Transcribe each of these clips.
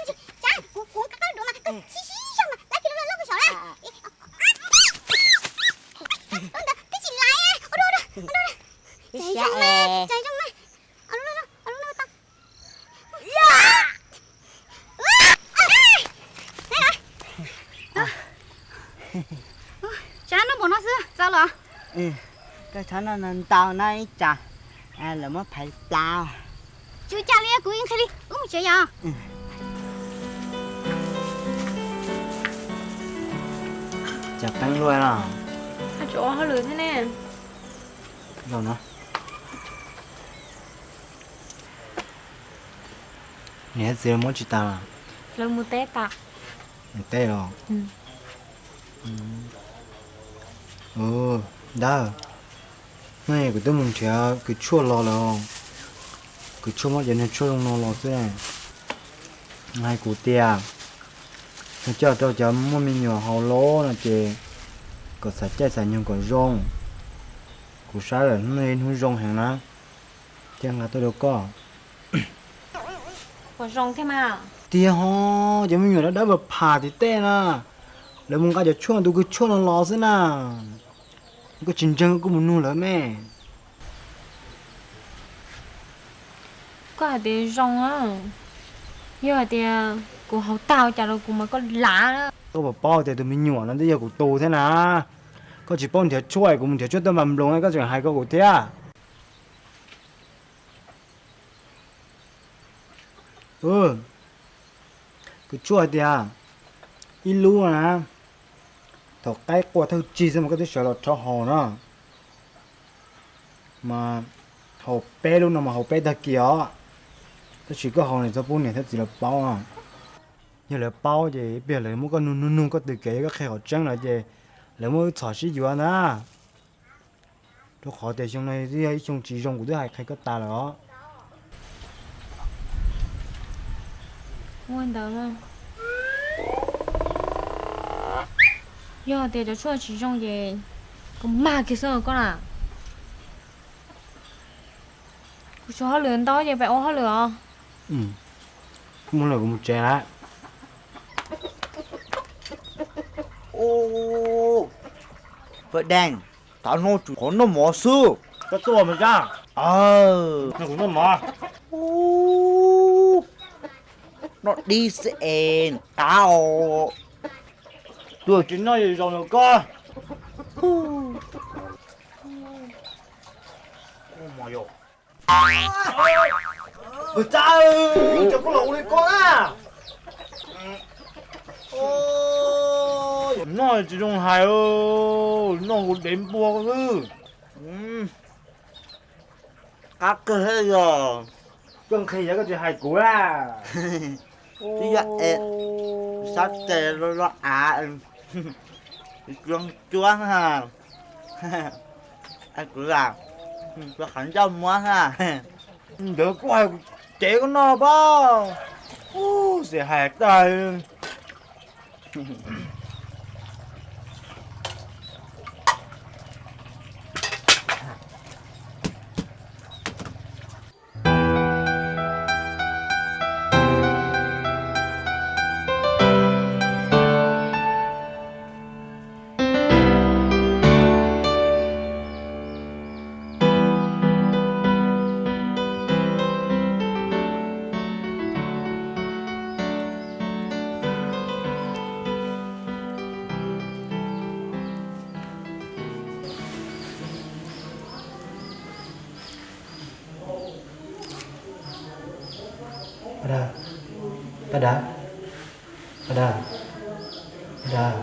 Tsav, kuv, kuv qab duav mas koj sib sib zog mas lab kiag lub loj koj saum lawm. Ua ntawd twb tsis laiv, ua dua, ua dua, ua dua. Tsav zoo mas, tsav zoo mas. Au lub no, au lub no tau. Tsav noj npaum no xwb txaus los? Koj txhob noj ntau na ib tsam lawv muab phais plab. Tsis ua cas li, kuv yeej nqhis li, wb mus tsev yom. Cas qeeb luaj na. Haj tseem ua hauj lwm thiab ne. Los no. Niam txiv muab tsis tas los? Lawv mus teb tas. Mus teb los? Dab, hnub kuv twb mus nrhiav kws tshuaj los lawm. Kws tshuaj muab cov niag tshuaj zoo no los xwb. Hais kuv tias, nws coj rau cov muaj me nyuam haus los no ces kom xav caij xav nyoog kom zoo. Kuv saib lawm hnub no ib hnub zoo heev na, thiaj nqa tuaj rau koj. Puas zoo thiab mas? Tiag ho, cov me nyuam dawb dawb pam pham tim tej na, lawv mus nqa cov tshuaj tus kws tshuaj no los xwb na. Koj tsis ntseeg koj kuj mus nug lawv me. Koj hais tias zoo, yog hais tias kuv haus tag ua cas rau kuv mas koj lav na. Koj puas paub tias tus me nyuam no twb yog kuv tus thiab na. Koj tsis paub nrhiav tshuaj, kuv mus nrhiav tshuaj tuaj mas nploos koj tseem hais koj kuv thiab. Kws tshuaj hais tias ib lub na, thaum qaib qua thawj tsig xwb mas koj twb sawv los rho haus na. Mas haus peb lub no mas haus peb tag kis os. Tab sis koj haus no txhob pub niam thiab txiv lawv paub. Yog lawv paub ces ib pliag lawv muab koj nug nug nug koj tws kev, yog koj qhia qhov tseeb lawm ces lawv muab wb txhom sib yuav ntag. Rau qhov tias xyoo no twb yog ib xyoo tsis zoo, kuv twb hais qhia koj tas lawm os. Ua ntawd, yog tias cov tshuaj tsis zoo ces koj mag kiag xwb koj na. Kuv tshuav hauj lwm ntau ces peb ua hauj lwm os. Mus lawm kuv mus tsev lawm. Paj Deej, tav no tsuas qhov noj mov xwb. Koj tuaj mas Zab. Noj kuv noj mov. Noj dib xwb es qab os. Tuaj tsis noj zaus no koj. Ua mov yom. Ua cas cov koj los ua li koj na. Noj tsis zoo hais, noj kuv dev npua xwb. Qab kawg thiab yog. Koj nqhis yog koj tsis hais kuv a. Twb yog es sab tes los los av, zoo cuab ha. Kuv lam ua qhov ncauj muab ha. Ntawd kuj hais kuv cev koj noj pab. Xiam hais tag. Paj Dag, Paj Dag, Paj Dag, Paj Dag.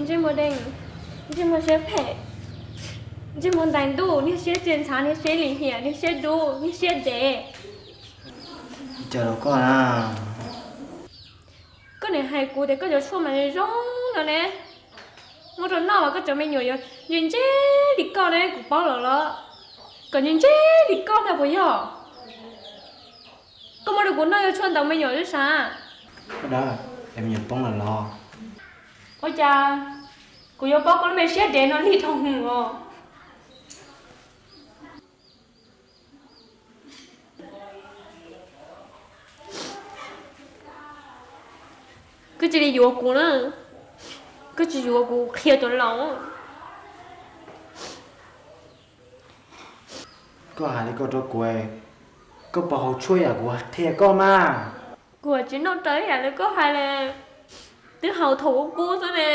Ntsej muag deeg, ntsej muag siab phem, ntsej muag ntais ntuj, niag siab txias ntxhav, niag siab lim hiam, niag siab dub, niag siab dev. Cas los koj na? Koj niam hais kuv tias koj cov tshuaj mas zoo no ne, muab rau noj mas koj cov me nyuam yuav ntse ntse li koj ne, kuv paub lawm los. Kom ntse ntse li koj ntag puas yog? Koj muab rau kuv noj yog tshuaj ntaus me nyuam xwb sav? Paj Dag, es me nyuam poob lawm los? Ua cas kuv yuav paub koj lub me siab dev no lig dhau hwv os? Koj cia li yuav kuv na, koj tsis yuav kuv qhia cov laus. Koj hais li ko rau kuv, koj puas haus tshuaj yam kuv qhia koj mas? Kuv tsis noj raws yam li koj hais li, twb haus thaum ub kub xwb ne.